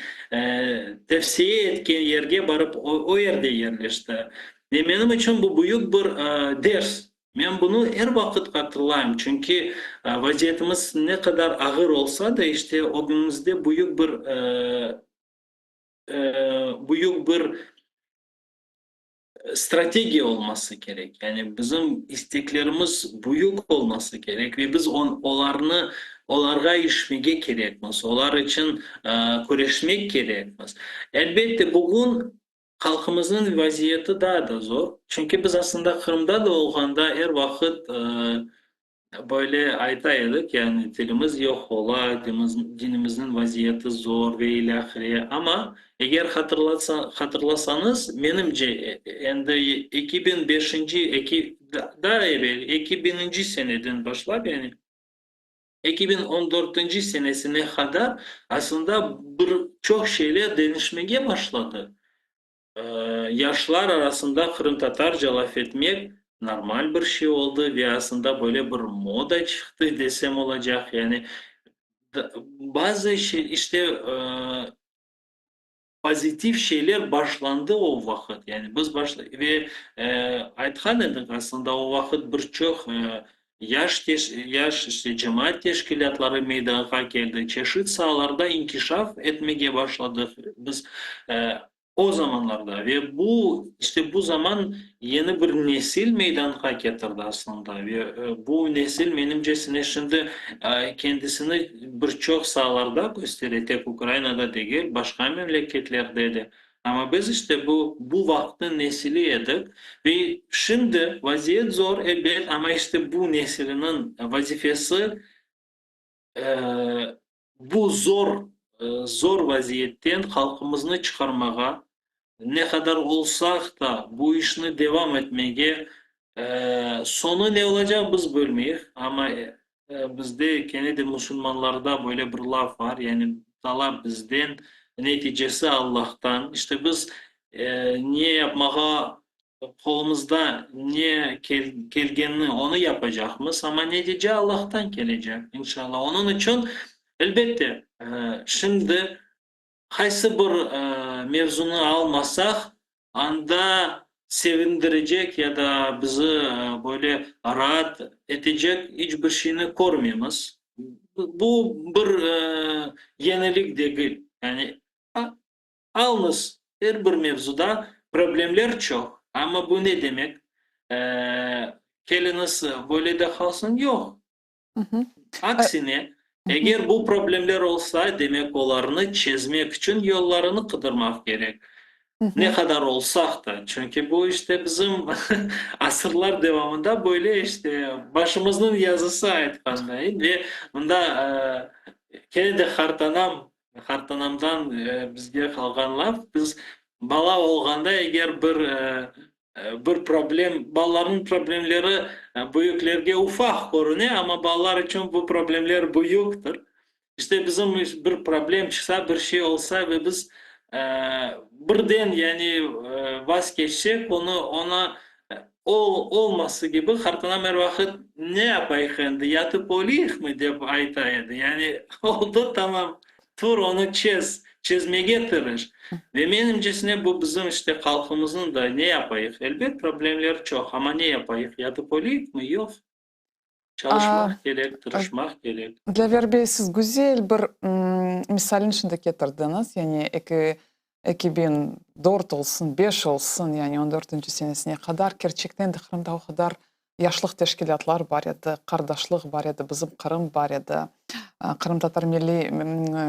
tevsiye etken yerge barıp, o, o yerde yerleşti. Ve menim içün bu büyük bir ders. Men bunı er vaqıt hatırlayım, çünki vaziyetimiz ne qadar ağır olsa da, işte, ögümizde büyük bir, büyük bir strategiya olması kerek. Yani bizim isteklerimiz büyük olması kerek ve biz olarnı, olarğa irişmege kerekmiz, olar içün küreşmek kerekmiz. Elbette, bugün Halqımıznıñ vaziyeti daa da zor, çünki biz aslında Qırımda da olğanda er vaqıt böyle ayta edik, yani tilimiz yoq ola, dinimizniñ vaziyeti zor ve ilâhre. Amma eger hatırlasañız, menimce, endi 2005-nci, eki, daa evel, 2000-nci seneden başlap, yani 2014-nci senesine qadar aslında bir çoq şeyler deñişmege başladı. Yaşlar arasında qırımtatarca laf etmek normal bir şey oldı ve aslında böyle bir moda çıqtı desem olacaq. Yani bazı şey, işte, pozitiv şeyler başlandı o vaqıt. Yani biz başla ve aytqan edik, aslında o vaqıt bir çoq yaş yaş işte cemaat teşkilâtları meydanğa keldi, çeşit saalarda inkişaf etmege başladıq biz o zamanlarda. Ve bu, işte bu zaman yeni bir nesil meydanğa ketirdi aslında. Ve bu nesil, menimcesine, şimdi kendisini bir çoq saalarda köstere, tek Ukrainada degil, başqa memleketlerde de. Amma biz işte bu, bu vaqıtnıñ nesili edik ve şimdi vaziyet zor, elbet, amma işte bu nesiliniñ vazifesi bu zor, zor vaziyetten halqımıznı çıqarmağa, ne qadar olsaq da bu işni devam etmege, soñu ne olacaq biz bilmeyik, amma bizde kene de musulmanlarda böyle bir laf bar, yani talap bizden, neticesi Allahtan. İşte biz ne yapmağa qolumızda ne kelgenini onı yapacaqmız, amma netice Allahtan kelecek, inşallah. Onıñ içün, elbette, şimdi qaysı bir mevzunı almasaq, anda sevindirecek ya da bizi böyle raat etecek iç bir şeyni körmeymiz. Bu bir yenilik degil. Yani alıñız, er bir mevzuda problemler çoq. Amma bu ne demek? Keliñiz, böyle de qalsın? Yoq. Aksine, eger bu problemler olsa, demek olarnı çezmek içün yollarını qıdırmaq kerek. Ne qadar olsaq da, çünki bu işte bizim asırlar devamında böyle işte başımıznıñ yazısı aytqanday. Ve mında kene de qartanam, qartanamdan bizge qalğan laf, biz bala olğanda eger bir bir problem, balalarnıñ problemleri büyüklerge ufaq körüne, amma balalar içün bu problemler büyüktir. İşte bizim bir problem çıqsa, bir şey olsa ve biz birden yani vazgeçsek, onı ona olması kibi, qartanam er vaqıt ne yapayıq endi, yatıp öleyikmi dep ayta edi. Yani oldı, tamam, tur onı çez, çezmege tırış. Ve menimcesine bu bizim işte halqımıznıñ da ne yapayıq, elbet problemler çoq, amma ne yapayıq, yatıp öleyikmi? Yoq. Çalışmaq kerek, tırışmaq kerek. Dlâver bey, siz güzel bir misalni şimdi ketirdiñiz, yani eki, 2004 olsun, beş olsun, yani on dörtünci senesine qadar kerçekten de Qırımda o qadar yaşlıq teşkilâtlar bar edi, qardaşlıq bar edi, bizim Qırım bar edi, Qırımtatar Milliy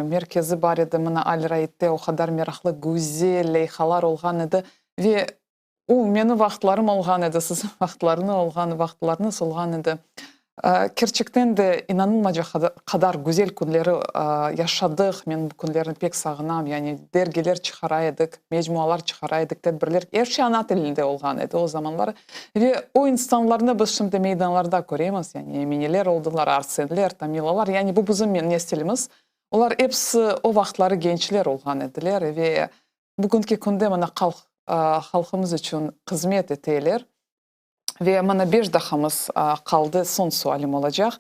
Merkezi bar edi, mına Alraidte o qadar meraqlı, güzel leyhalar olğan edi ve O, menim vaqıtlarım olğan edi, siziñ vaqıtlarını olğan, vaqıtlarıñız olğan edi. Kerçekten de inanılmaycaq qadar güzel künleri yaşadıq. Men bu künlerni pek sağınam. Yani dergiler çıqara edik, mecmualar çıqara edik, tedbirler, er şey ana tilinde olğan edi o zamanları. Ve o insanlarnı biz şimdi meydanlarda köremiz, yani Emineler oldılar, Arsenler, Tamilalar, yani bu bizim nesilimiz. Olar episi o vaqıtları gençler olğan ediler ve Bugünki künde mına halq, halqımız içün hızmet eteler. Ve mına beş daqqamız qaldı, soñ sualim olacaq.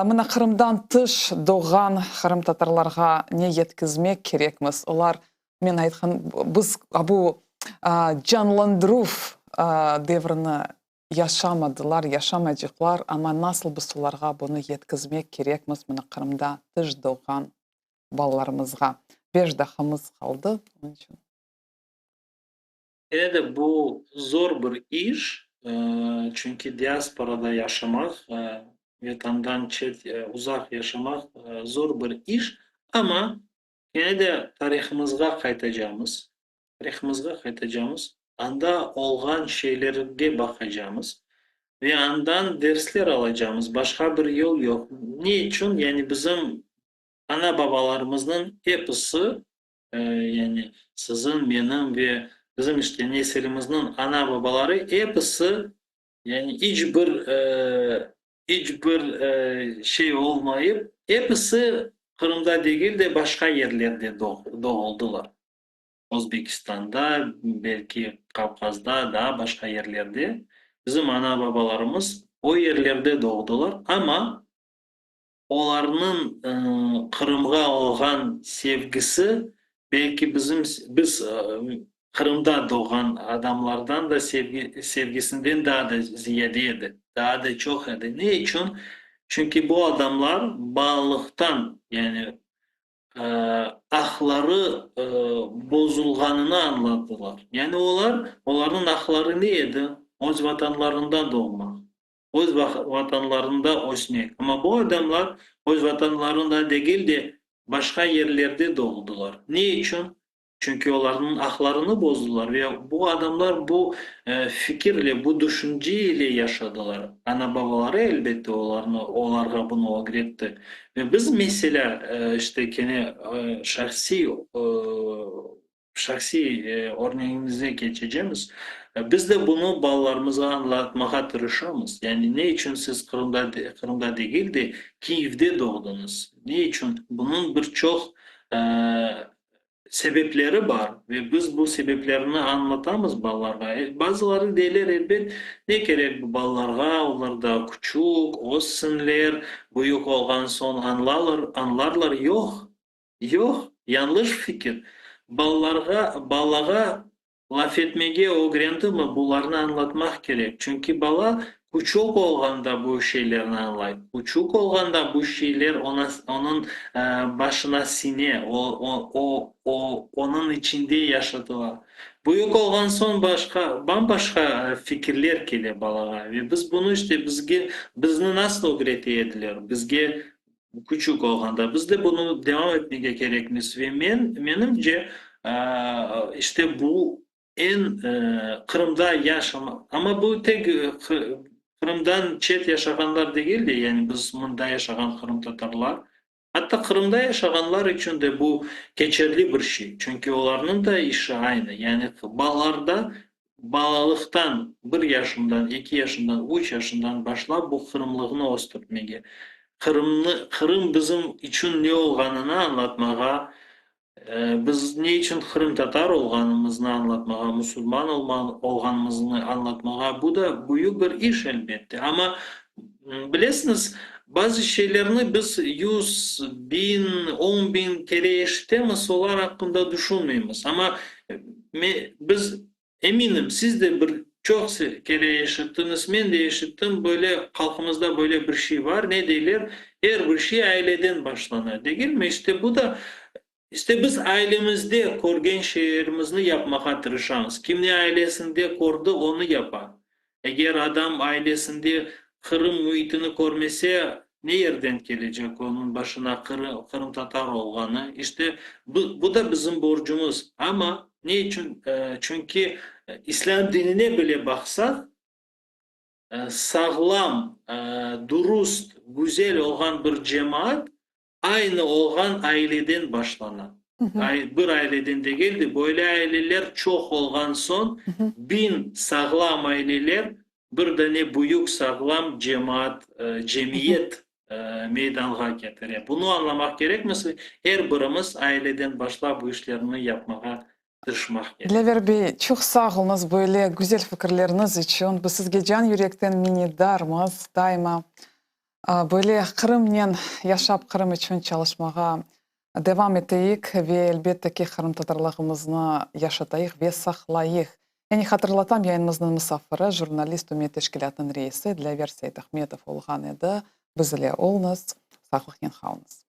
Mına Qırımdan tış doğğan qırımtatarlarğa ne yetkizmek kerekmiz? Olar, men aytqan, biz bu canlandıruv devrini yaşamadılar, yaşamaycaqlar, amma nasıl biz olarğa bunı yetkizmek kerekmiz, mına Qırımda tış doğğan balalarımızğa. Beş daqqamız qaldı, onıñ içün. Kene de bu zor bir iş, çünki diasporada yaşamaq, Vetandan çet, uzaq yaşamaq zor bir iş, amma kene de tarihımızğa qaytacamız, tarihımızğa qaytacamız, anda olğan şeylerge baqacamız ve andan dersler alacamız, başqa bir yol yoq. Ne içün? Yani bizim Ana-babalarımıznıñ episi, yani siziñ, menim ve bizim işte nesilimizniñ ana-babaları episi, yani iç bir, iç bir şey olmayıp, episi Qırımda degil de, başqa yerlerde doğuldılar. Özbekistanda, belki Kavkazda, daa başqa yerlerde bizim ana-babalarımız o yerlerde doğdılar, amma Olarnıñ Qırımğa olğan sevgisi belki bizim, biz Qırımda doğğan adamlardan da sevgisinden daa da ziyade edi, daa da çoq edi. Ne içün? Çünki bu adamlar balalıqtan, yani aqları bozulğanını añladılar. Yani olar, olarnıñ aqları ne edi? Öz vatanlarında doğmaq. Öz vatanlarında ösmek. Amma bu adamlar öz vatanlarında degil de, başqa yerlerde doğdılar. Ne içün? Çünki olarnıñ aqlarını bozdılar ve bu adamlar bu fikirle, bu düşünce ile yaşadılar. Ana-babaları, elbette, olarnı, olarğa bunı ögretti. Ve biz, meselâ, işte, kene şahsiy, şahsiy örneğimizde keçecemiz, biz de bunı balalarımızğa añlatmağa tırışamız. Yani ne içün siz Qırımda, Qırımda degil de, Kiyevde doğdıñız? Ne içün? Bunıñ bir çoq Sebepleri bar ve biz bu sebeplerni añlatamız balalarğa. Bazıları deyler, elbet, ne kerek bu balalarğa, olar daa küçük, össinler, büyük olğan soñ añlalar, añlarlar. Yoq, yoq, yañlış fikir. Balalarğa, balağa Laf etmege ögrendimi, bularnı añlatmaq kerek, çünki bala küçük olğanda bu şeylerni añlay, küçük olğanda bu şeyler ona, onıñ başına siñe, o, o, o, onıñ içinde yaşatıla. Büyük olğan soñ başqa, bam-başqa fikirler kele balağa ve biz bunı işte bizge, bizni nasıl ögrete ediler, bizge küçük olğanda, biz de bunı devam etmege kerekmiz ve men, menimce, işte bu eñ Qırımda yaşama, amma bu tek Qırımdan çet yaşağanlar degil de, yani biz mında yaşağan qırımtatarlar, atta Qırımda yaşağanlar içün de bu keçerli bir şey, çünki olarnıñ da işi aynı, yani balalarda balalıqtan, bir yaşından, eki yaşından, üç yaşından başlap bu qırımlığını östürtmege, Qırımnı, Qırım bizim içün ne olğanını añlatmağa, biz ne içün qırımtatar olğanımıznı añlatmağa, musulman olğanımıznı añlatmağa, bu da büyük bir iş, elbette. Amma, bilesiñiz, bazı şeylerni biz yüz, biñ, on biñ kere eşitemiz, olar aqqında düşünmeymiz. Amma biz Eminim, siz de bir çoq kere eşittiñiz, men de eşittim, böyle halqımızda böyle bir şey var, ne deyler, er bir şey aileden başlana, degilmi? İşte bu da, işte biz ailemizde körgen şeylerimizni yapmağa tırışamız. Kim ne ailesinde kördi, onı yapa. Eger adam ailesinde Qırım müitini körmese, ne yerden kelecek onıñ başına qırımtatar olğanı? İşte, bu, bu da bizim borcumız. Amma ne içün? Çünki İslâm dinine bile baqsaq, sağlam, dürüst, güzel olğan bir cemaat Aynı olğan aileden başlana. Bir aileden degil de, böyle aileler çoq olğan soñ, biñ sağlam aileler bir dane büyük sağlam cemaat, cemiyet meydanğa ketire. Bunı añlamaq kerekmiz, er birimiz aileden başlap bu işlerni yapmağa tırışmaq kerek. Dilâver bey, çoq sağ oluñız böyle güzel fikirleriñiz içün. Biz sizge can yürekten minnetdarmız. Daima Böyle Qırımnen yaşap, Qırım içün çalışmağa devam eteyik ve, elbette ki, qırımtatarlığımıznı yaşatayıq ve saqlayıq. Yani hatırlatam, yayınımıznıñ musafiri, jurnalist, Ümmet teşkilâtınıñ reisi Dilâver Seytahmetov olğan edi. Biz ile oluñız, sağlıqnen qalıñız.